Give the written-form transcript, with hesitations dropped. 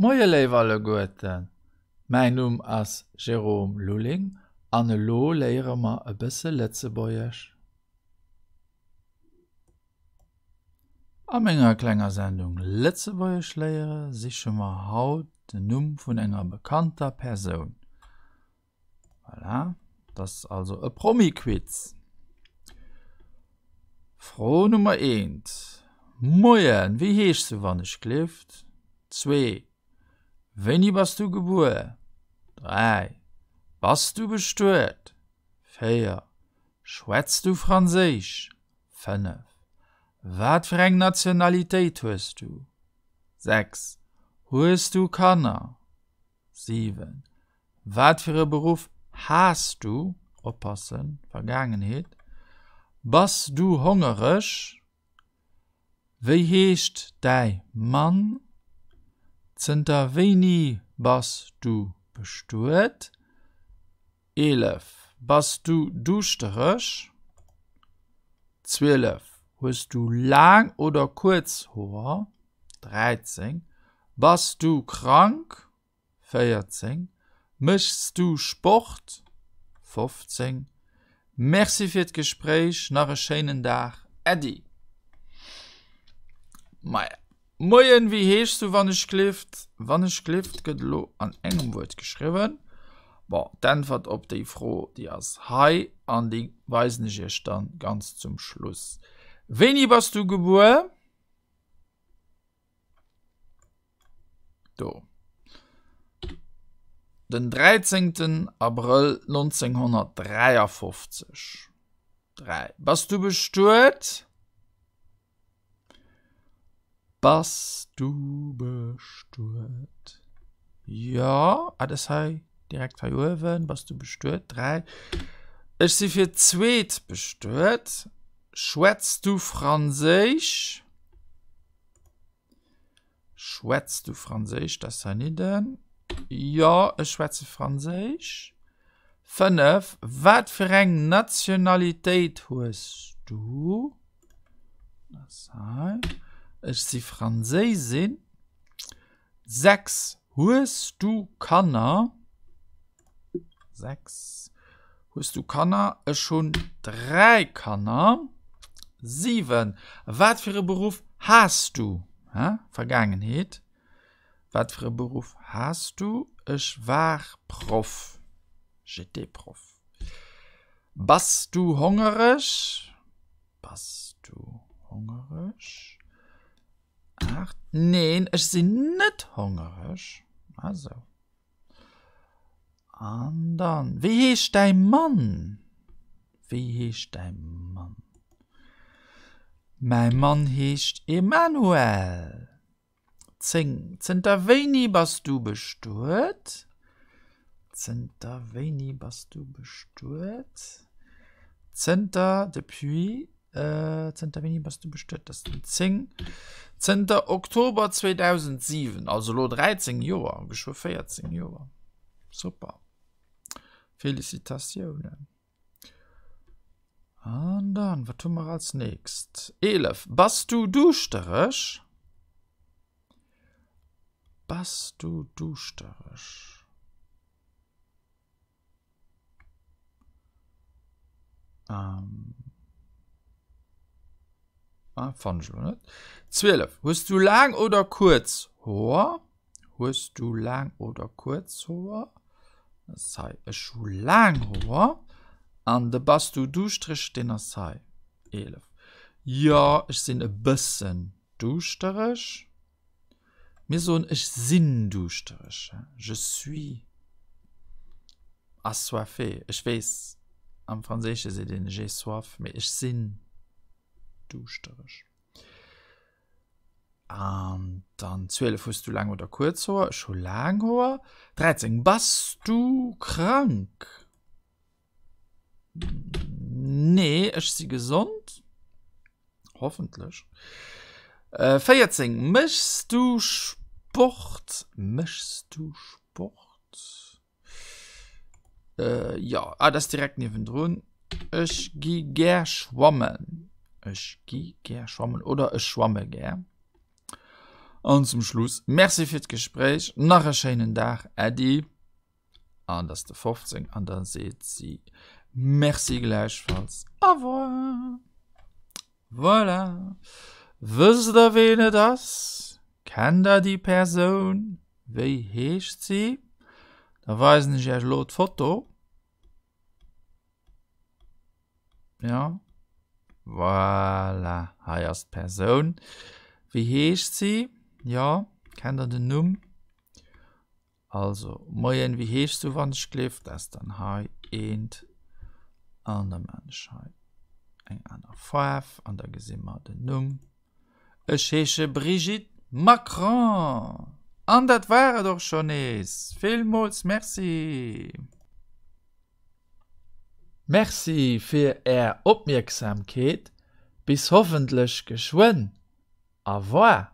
Moie léif alleguerten, mäin Numm ass Jérôme Lulling an elo léiere mer e bësse Lëtzebuergesch. A menger klenger Sendung Lëtzebuergesch léiere siche mer haut den Numm vun enger bekannter Persoun. Voilà, dat ass also e Promi-Quiz. Fro Nummer eent, Moien, wéi heeschs du wann ech glift? Zwee, Wéini bass du gebuer? Dräi, Bass du bestuet? Véier, Schwätz du Franséisch? 5, Wat fir eng Nationalitéit hues du? 6, Hues du Kanner? 7, Wat fir e Beruff has du? Oppassen, Vergaangenheet. Bass du hongereg? Wéi heescht däi Mann? Zënter wéini bass du bestuet? 11, Bass du duuschtereg? 12, Hues du laang oder kuerz Hoer? 13, Bass du krank? 14, Méchs du Sport? 15, Merci fir d'Gespréich, nach e schéinen Dag, Äddi. Maja. Moien, wéi heeschs du wann ech glift? Wann ech glift gëtt elo an engem Wuert geschriwwen. Bon, d'Äntwert op déi Fro, déi ass hei an déi weisen ech iech dann ganz zum Schluss. Wéini bass du gebuer? Do. Den 13. Abrëll 1953. 3. Bass du bestuet? Bass du bestuet? Jo, ah, dat ass hei direkt hei uewen. Bass du bestuet? 3. Ech si fir d'zweet bestuet. Schwätz du Franséisch? Schwätz du Franséisch? Dat ass heinidden. Jo, ech schwätze Franséisch. 5, Wat fir eng Nationalitéit hues du? Dat ass hei. Ech si Franséisin. 6, Hues du Kanner? 6, Hues du Kanner? Ech hunn 3 Kanner. 7, Wat fir e Beruff has du? Hä? Vergaangenheet. Wat fir e Beruff has du? Ech war Proff. J'étais prof. Bass du hongereg? Bass du hongereg? 8, Neen, ech sinn net hongereg. Also. An dann, wéi heescht däi Mann? Wéi heescht däi Mann? Mäi Mann heescht Emmanuel. 10, Zënter wéini bass du bestuet? Zënter wéini bass du bestuet? Zënter, depuis, Zënter wéini bass du bestuet? Dat ass den 10. Zënter Oktober 2007, also elo 13 Joer, geschwë 14 Joer. Super. Felicitatiounen. An dann, wat hu mer als nächst? 11. Bass du duuschtereg? Bass du duuschtereg? Ähm. Ah, fann ech elo net. 12. Hues du laang oder kuerz Hoer? Hues du laang oder kuerz Hoer? Dat ass hei. Ech hu laang Hoer. An de bass du duuschtereg, deen ass hei. 11. Jo, ech sinn e bëssen duuschtereg. Mir soen ech sinn duuschtereg, je suis assoiffé. Ech weess, am Franséische seet een j'ai soif, mee ech sinn duuschtereg. An dann 12, Hues du laang oder kuerz Hoer? Ech hu laang Hoer. 13, Bass du krank? Nee, ech si gesond. Hoffentlech. 14, Méchs du Sport? Méchs du Sport? Jo, ah, dat ass direkt niewendrun. Ech gi gär schwammen. Ech gi gär schwammen oder ech schwamme gär. An zum Schluss, Merci fir d'Gespréich, nach e schéinen Dag, Äddi. An dat ass de 15. An da seet si Merci gläichfalls, Au revoir. Voilà. Wësst der ween et ass? Kennt der déi Persoun? Wéi heescht si? Da weisen ech iech elo d'Foto. Ja. Voilà, hei ass d'Persoun. Wéi heescht si? Jo, kennt der den Numm? Also, Moien, wéi heeschs du wann ech gleef? Dat ass dann hei eent. An da maan ech hei eng aner Faarf an da gesi mer den Numm. Ech heesche Brigitte Macron. An dat war et och scho nees. Villmools Merci. Merci fir Är Opmierksamkeet. Bis hoffentlech geschwënn. Au revoir.